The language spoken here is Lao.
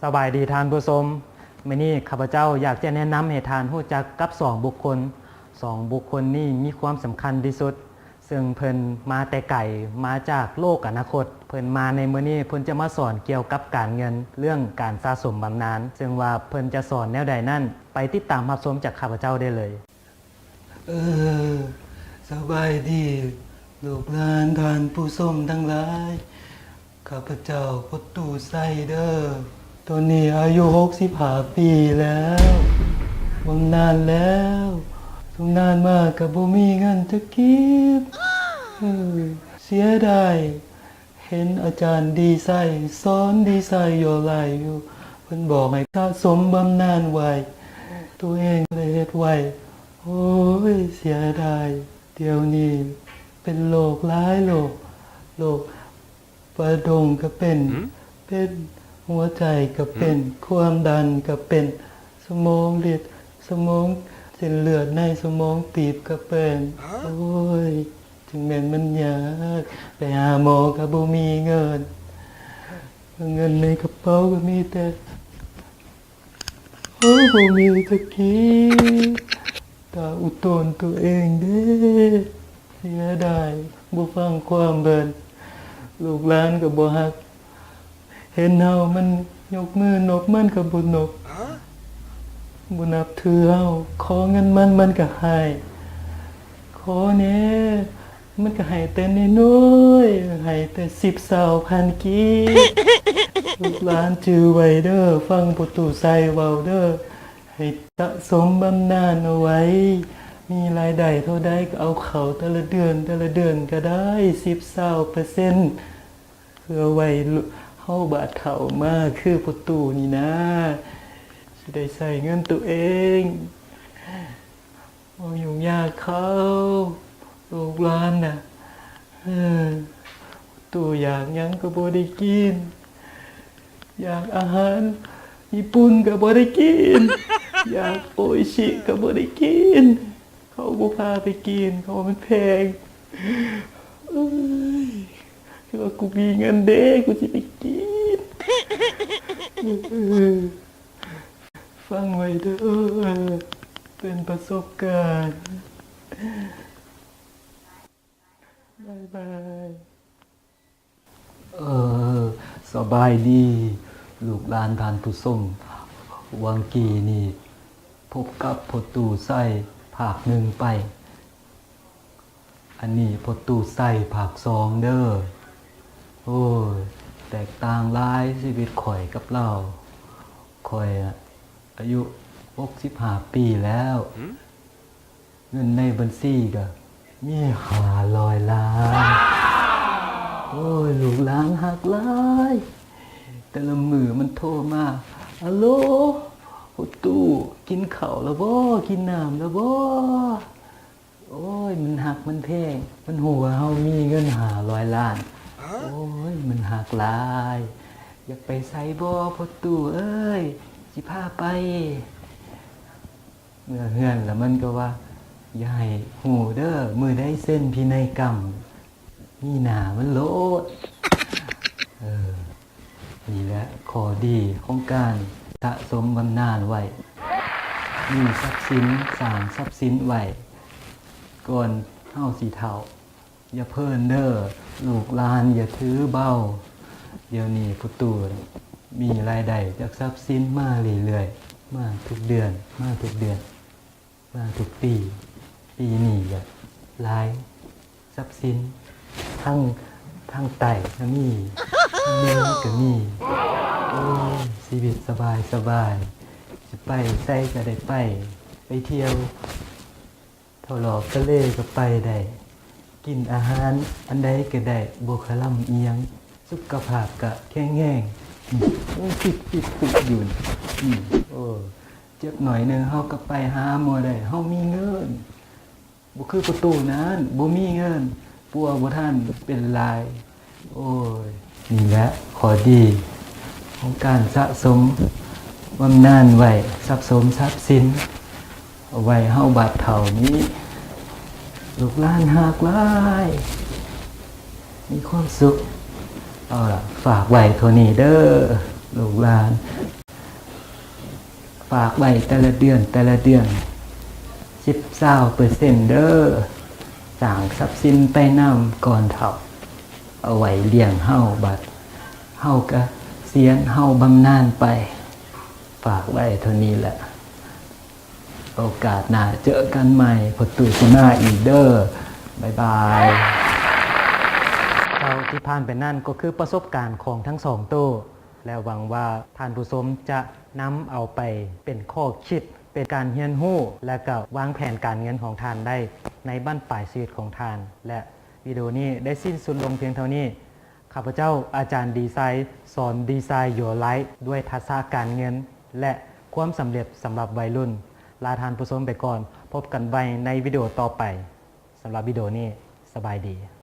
ສະບາຍດີທ່ານຜູ້ຊົມ, ມື້ນີ້ຂ້າພະເຈົ້າຢາກຈະແນະນຳໃຫ້ທ່ານຮູ້ຈັກກັບສອງບຸກຄົນ. ສອງບຸກຄົນນີ້ມີຄວາມສຳຄັນທີ່ສຸດ, ເຊິ່ງເພິ່ນມາແຕ່ໄກ, ມາຈາກໂລກອະນາຄົດ. ເພິ່ນມາໃນມື້ນີ້, ເພິ່ນຈະມາສອນກ່ຽວກັບການເງິນ, ເລື່ອງການສະສົມບຳນານ. ເຊິ່ງວ່າເພິ່ນຈະສອນແນວໃດນັ້ນ, ໄປຕິດຕາມຮັບຊົມຈາກຂ້າພະເຈົ້າໄດ້ເລີຍ. ເອີ ສະບາຍດີລູກຫຼານທ່ານຜູ້ຊົມທັງຫຼາຍ, ຂ້າພະເຈົ້າພໍ່ຕູ້ໄຊເດີ. ຕອນນີ້ອາຍຸຫົກສິບຫ້າປີແລ້ວ, ບຳນານແລ້ວ, ບຳນານມາກະບໍ່ມີເງິນຈັກກີບ. ເອີ ເສຍດາຍ. ເຫັນອາຈານດີໄຊສອນດີໄຊຢູ່ຫຼາຍຢູ່, ເພິ່ນບອກໃຫ້ສະສົມບຳນານໄວ້, ໂຕເອງບໍ່ໄດ້ເຮັດໄວ້. ໂອ້ຍ ເສຍດາຍ, ດຽວນີ້ເປັນໂລກຫຼາຍໂລກ, ໂລກປະດົງກະເປັນ, ເປັນຫົວໃຈກະເປັນ, ຄວາມດັນກະເປັນ, ສະໝອງລີດ, ສະໝອງ, ເສັ້ນເລືອດໃນສະໝອງຕີບກະເປັນ. ໂອ້ຍ ຈຶ່ງແມ່ນມັນຍາກ, ໄປຫາໝໍກະບໍ່ມີເງິນ, ເງິນໃນກະເປົາກະມີແຕ່, ໂອ້ ບໍ່ມີຈັກກີບ. ຕາອຸຕົນໂຕເອງເດ້, ເສຍດາຍ, ບໍ່ຟັງຄວາມເພິ່ນ, ລູກຫຼານກະບໍ່ຮັກ. ເຫັນເຮົາມັນຍົກມືນົບ, ມັນກະບໍ່ນົບ, ບໍ່ນັບຖືເຮົາ. ຂໍເງິນມັນ, ມັນກະໃຫ້, ຂໍແດ່, ມັນກະໃຫ້ແຕ່ນ້ອຍໆ, ໃຫ້ແຕ່ສິບ ຊາວ ພັນກີບ. ລູກຫຼານຈື່ໄວ້ເດີ, ຟັງພໍ່ຕູ້ໄຊເວົ້າເດີ, ໃຫ້ສະສົມບຳນານເອົາໄວ້, ມີລາຍໄດ້ເທົ່າໃດກະເອົາເຂົ້າແຕ່ລະເດືອນ, ແຕ່ລະເດືອນກະໄດ້ສິບ ຊາວເປີເຊັນ. ເພື່ອໄວ້ເຮົາບາດເຖົ້າມາຄືພໍ່ຕູ້ນີ້ນາ, ຊິໄດ້ໃຊ້ເງິນໂຕເອງ, ບໍ່ຫຍຸ້ງຍາກເຂົາ, ລູກຫຼານນະ. ເອີ ຕູ້ຢາກຫຍັງກະບໍ່ໄດ້ກິນ, ຢາກອາຫານຍີ່ປຸ່ນກະບໍ່ໄດ້ກິນ, ຢາກໂອອິຊິກະບໍ່ໄດ້ກິນ. ເຂົາບໍ່ພາໄປກິນ, ເຂົາວ່າມັນແພງ. ເອີຍ ຄືວ່າກູມີເງິນເດ້ ກູຊິໄປກິນ. ຟັງໄວ້ເດີ, ເປັນປະສົບການ. ບາຍບາຍ. ເອີ ສະບາຍດີລູກຫຼານທ່ານຜູ້ຊົມ, ຫວ່າງກີ້ນີ້ພົບກັບພໍ່ຕູ້ໄຊພາກໜຶ່ງໄປ, ອັນນີ້ພໍ່ຕູ້ໄຊພາກສອງເດີ. ໂອ້ຍ ແຕກຕ່າງຫຼາຍຊີວິດຂ້ອຍກັບລາວ. ຂ້ອຍອາຍຸຫົກສິບຫ້າປີແລ້ວ. ເງິນໃນບັນຊີກະມີຫ້າຮ້ອຍລ້ານ. ໂອ້ຍ ລູກຫຼານຮັກຫຼາຍ, ແຕ່ລະມື້ມັນໂທມາ, ອາໂຫຼ ພໍ່ຕູ້ ກິນເຂົ້າລະບໍ່? ກິນນ້ຳລະບໍ່? ໂອ້ຍ ມັນຮັກມັນແພງ, ມັນຮູ້ວ່າເຮົາມີເງິນຫ້າຮ້ອຍລ້ານ. ໂອ້ຍ ມັນຮັກຫຼາຍ. ຢາກໄປໃສບໍ່ ພໍ່ຕູ້ເອີຍ? ຊິພາໄປ. ເມືອເຮືອນລະມັນກະວ່າ ຢ່າໃຫ້ຮູ້ເດີ, ມື້ໃດເຊັນພິໄນກຳ ມີໜ້າມັນໂລດ. ເອີ ນີ້ແຫຼະຂໍ້ດີຂອງການສະສົມບຳນານໄວ້, ມີຊັບສິນ, ສ້າງຊັບສິນໄວ້ ກ່ອນເຮົາຊິເຖົ້າ. ຢ່າເພີນເດີ ລູກຫຼານຢ່າຖືເບົາ. ດຽວນີ້ພໍ່ຕູ້ມີລາຍໄດ້ຈາກຊັບສິນມາເລື້ອຍໆ, ມາທຸກເດືອນ, ມາທຸກເດືອນ, ມາທຸກປີ. ປີນີ້ກະຫຼາຍຊັບສິນ, ທັງ, ທັງໃຕ້ກະມີ, ທັງເໜືອກະມີ. ໂອ້ຍ ຊີວິດສະບາຍ, ສະບາຍ, ຊິໄປໃສກະໄດ້ໄປ, ໄປທ່ຽວ. ເທົ່າຫຼອກທະເລກະໄປໄດ້, ກິນອາຫານອັນໃດກະໄດ້, ບໍ່ຄະລຳອີ່ຫຍັງ, ສຸຂະພາບກະແຂງແຮງ. ໂອ້ຍ ປິດໆໆຢູ່ນີ້. ໂອ້ ເຈັບໜ້ອຍໜຶ່ງເຮົາກະໄປຫາໝໍໄດ້, ເຮົາມີເງິນ. ບໍ່ຄືປະຕູນັ້ນ, ບໍ່ມີເງິນ, ປົວບໍ່ທັນເປັນຫຼາຍ. ໂອ້ຍ ນີ້ແຫຼະຂໍ້ດີຂອງການສະສົມບຳນານໄວ້, ສະສົມຊັບສິນເອົາໄວ້ເຮົາບາດເຖົ້ານີ້. ລູກຫຼານຮັກຫຼາຍ, ມີຄວາມສຸກ. ເອົາລະ ຝາກໄວ້ເທົ່ານີ້ເດີ ລູກຫຼານ. ຝາກໄວ້ແຕ່ລະເດືອນ ແຕ່ລະເດືອນ ສິບ ຊາວເປີເຊັນເດີ. ສ້າງຊັບສິນໄປນຳກ່ອນເຖົ້າ ເອົາໄວ້ລ້ຽງເຮົາ ບັດເຮົາກະສຽນ ເຮົາບຳນານໄປ. ຝາກໄວ້ເທົ່ານີ້ແຫຼະ. ໂອກາດໜ້າເຈີກັນໃໝ່ ພໍ່ຕູ້ຊິມາອີກເດີ. ບາຍບາຍ. ເຈົ້າ ທີ່ຜ່ານໄປນັ້ນກໍຄືປະສົບການຂອງທັງສອງໂຕ ແລະ ຫວັງວ່າທ່ານຜູ້ຊົມຈະນຳເອົາໄປເປັນຂໍ້ຄິດ, ເປັນການຮຽນຮູ້ ແລະ ກໍວາງແຜນການເງິນຂອງທ່ານໄດ້ໃນບັ້ນປາຍຊີວິດຂອງທ່ານ. ແລະ ວິດີໂອນີ້ໄດ້ສິ້ນສຸດລົງພຽງເທົ່ານີ້. ຂ້າພະເຈົ້າ ອາຈານດີໄຊ ສອນດີໄຊ Your Life ດ້ວຍທັກສະການເງິນ ແລະ ຄວາມສຳເລັດສຳລັບໄວລຸ້ນ ລາທ່ານຜູ້ຊົມໄປກ່ອນ. ພົບກັນໃໝ່ໃນວິດີໂອຕໍ່ໄປ. ສຳລັບວິດີໂອນີ້ ສະບາຍດີ.